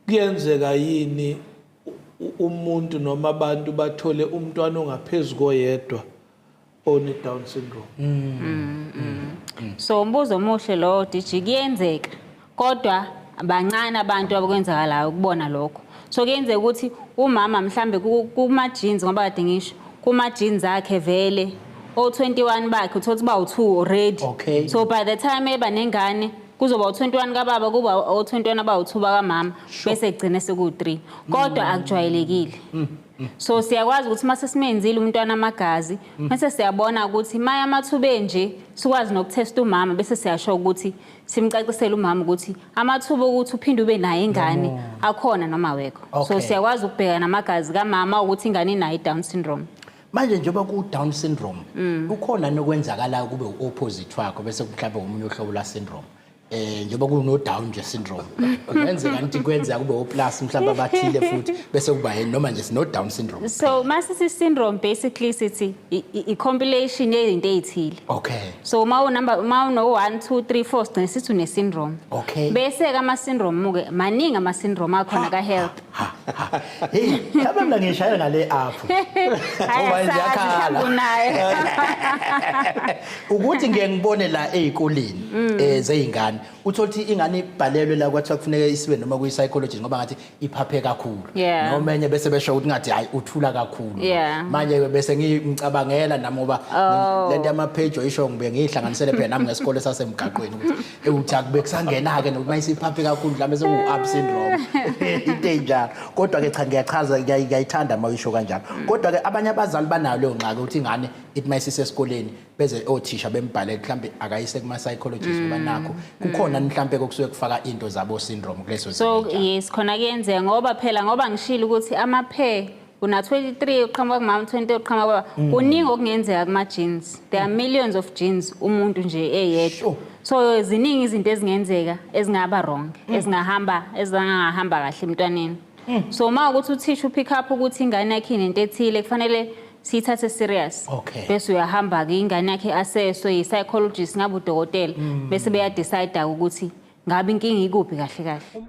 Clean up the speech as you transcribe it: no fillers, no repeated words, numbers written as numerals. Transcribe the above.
Kuyenzeka yini umuntu noma abantu bathole umntwana ongaphezulu koyedwa one Down syndrome? So umbuzo omuhle lo, DJ. Kuyenzeka, kodwa bancane abantu abakwenzakalayo ukubona lokho. So kuyenzeka ukuthi umama mhlambe kuma genes, ngoba kade ngisho kuma genes akhe vele o21 bakhe uthola ukuthi ba u2 already. So by the time eba nengane kuzoba u21 kababa, kuba o21 abawu2 bakamama, bese kugcine seku3, kodwa akujwayelekile. So siyakwazi ukuthi mase simenzile umntwana amagazi, bese siyabona ukuthi maya amathuba nje, sikwazi nokuthesta umama, bese siyasho ukuthi simcacisele umama ukuthi amathuba okuthi uphinde ube naye ingane akhona noma awekho. So siyakwazi ukubheka namagazi kamama ukuthi ingane inayo i-Down syndrome. Manje njengoba ku-Down syndrome, kukhona nokwenzakalayo kube u-opposite wakho, bese mhlawumbe omunye uhlobo la syndrome, njengoba kuno-down nje syndrome, kungenzeka ukuthi kwenzeka kube o-plus mhlawumbe abathile futhi bese kuba yini, noma nje sino-Down syndrome? So masithi syndrome, basically sithi i-compilation yezinto ey'thile. So uma unumber, uma uno 1 2 3 4, sigcine sithi une syndrome. Bese ke ama syndrome ke maningi, ama syndrome akhona ka health. Hey, mhlawumbe mina ngishayela ngale apho. Ngoba ziyakhala. Unayo. Ukuthi ngiye ngibone la ey'koleni zey'ngane, uthole ukuthi ingane ibhalelwe la, kwathiwa kufuneka isiwe noma kuyi-psychologist ngoba ngathi iphaphe kakhulu, noma enye bese besho ukuthi ngathi hayi, uthula kakhulu. Manje bese ngicabangela nami ngoba lento yama-page oyisho ngibuye ngiyihlanganisele phela nami ngesikole sasemgaqweni ukuthi uthi akube kusangena-ke nokuthi mayisiphaphe kakhulu mhlawumbe seku-up syndrome, into ey'njalo. Kodwa-ke cha, ngiyachaza, ngiyayithanda uma uyisho kanjalo. Kodwa-ke abanye abazali banayo leyo ngxaki ukuthi ingane ithi uma isisesikoleni beze othisha bembhalele mhlawumbe akayise kuma-psychologist ngoba nakho kukhona mhlawumbe kokusuke kufaka into zabo syndrome kuleso So zimo ey'njalo. Yes, khona kuyenzeka, ngoba phela ngoba ngishilo ukuthi ama-pair una 23 uqhamuka kumama, 20 uqhamuka kubaba, kuningi okungenzeka kuma-genes. There are millions of genes umuntu nje eyedwa. So ziningi izinto ezingenzeka ezingaba wrong, ezingahamba, ezingahamba kahle emntwaneni. So uma ukuthi uthisha upick up ukuthi ingane yakhe inento ethile, kufanele siyithathe serious. Bese uyahamba-ke, ingane yakhe aseswe yi-psychologist, ngabe udokotela, bese beyadecide ukuthi ngabe inkinga ikuphi kahle kahle.